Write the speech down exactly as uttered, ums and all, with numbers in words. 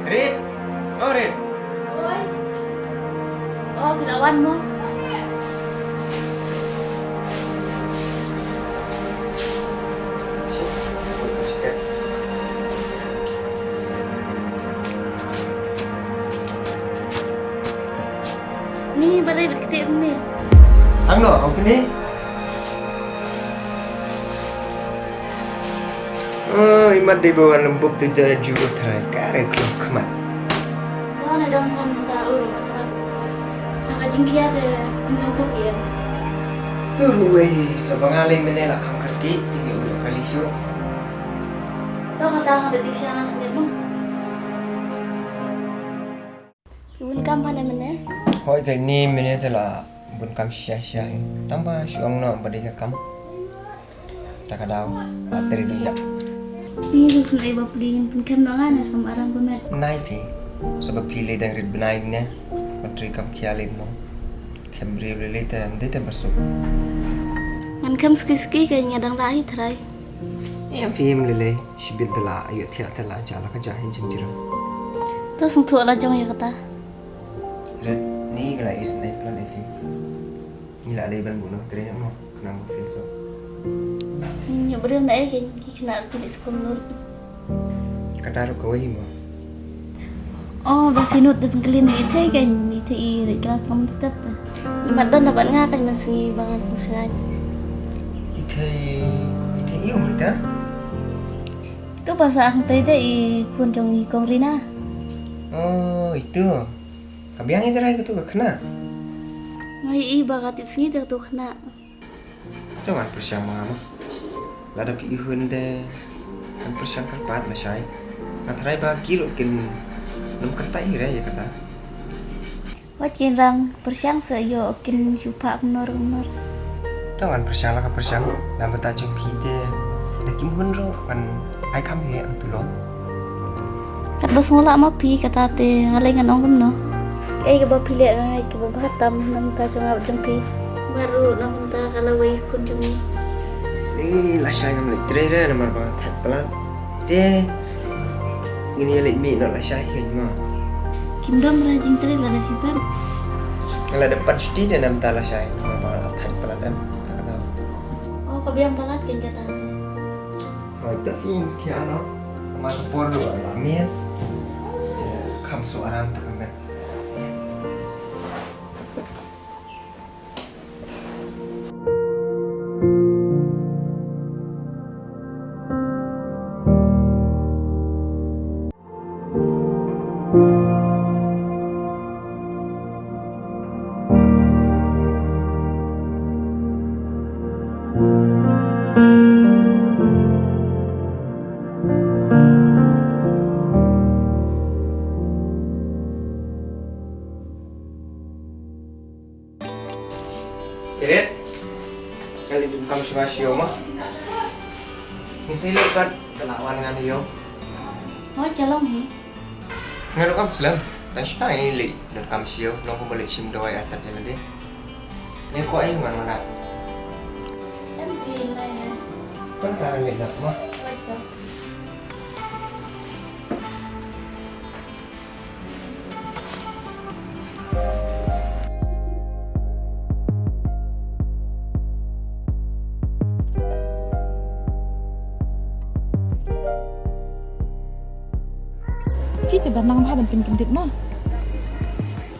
Rit! Oh, Rit! Oi. Oh, phi la wan mo? Ni balei bad kti ni? Ang no, ang ni. Oh, imat dei ba wan lem bup tu jara ju trai kare klok khmat. Ba na dong tham ta ur ba khat. Ha ka jingkhia te kum lem bup ïa. Tu ruwei sa ba nga lei mene la kham kar ki ti ni ur ka li shu. To kata nga beti sha nga khnet mo. Phi bun kam hane mene? Hoi, ka ni mene te la bun kam shisha shisha hi. Tang ba shu ong noh ba dei ka kam. Ta ka daw ba trei dei ïap. Ni sa sngewbha plie ngin pynkhem noh nga ne kam arang ba met. Nai phi. Sa ba phi lei dang rit bnai ne. Ba trei kam khia lei mo. Khem briew lei lei te ym dei te ba suk. Ngan khem ski ski ka nga dang lah hi trai. Em phi em lei lei. Shibit te la, ïa thiah te la, ja la ka ja hin jingjrang. To sngewthuh la jong ïa kata. Rit, ni nga la is nai plan ïa phi. Ngi la dei ban buh na ka trei mo, khnang ba phin suk. Ngi briew na ei ki khynnah ruh ki leit skul lut. Kata ruh kawei mo. Oh, ba phi nud da pynkylli na i Thei kan, i Thei i leit klas tang mynstep ta. Mat don da bad nga kan mynsngi ba ngan sngewsngaiñ. I Thei, i Thei i ong ita? Tu ba sa ang Thei de i khun jong i Kong Rina. Oh, itu. Ka biang i dara itu ka khynnah. Nga i ba ka tip sngi de tu khynnah. Te wan pyrshang ma ma. Lada phi ihun de wan pyrshang kyrpad lashai. Nga tharai ba ki ruh kin nym kyntait hi re ïa kata. Wat kin rang pyrshang sa ïoh kin shu phah kumno kumno. Te wan pyrshang la ka pyrshang. Namar ta jong phi te da kim hun ruh kan ai kam hi ïa tu lo. Katba sngewlah ma phi kata te nga lei ngan ong kumno. Ei kaba phi leh nga ngai kaba bha tam namar ta jong nga jong phi. Baroh namar ta ka lawei khun jong ngi. Ei lashai ngam leh trei re namar ba nga thait palat. Te ngin ïa leit mih noh lashai kein mo. Kim dom ra jingtrei lada phi pan. Lada pan shuti te namar ta lashai namar ba nga thait palat em. Ta ka daw. Oh ka biang palat kein kata. Hoi, te phi thiah noh. Namar ka por ruh la miet. Te kham suk aram ta ka met. Kiret. Kali dun kam shwa shio ma. Ngi sei leh pat ka la wan ngan ïoh. Hoi ka long hi. Nga ruh kam slem. Tang shipang ïa leh donkam siew, nong kumba leh shim dawai artat ïa lade. Ïa ko ai ngan ngan. Em phi na ïa. Tang ta leh dak ma. Wait, phi te ba nang bha ban pynkyndit ma.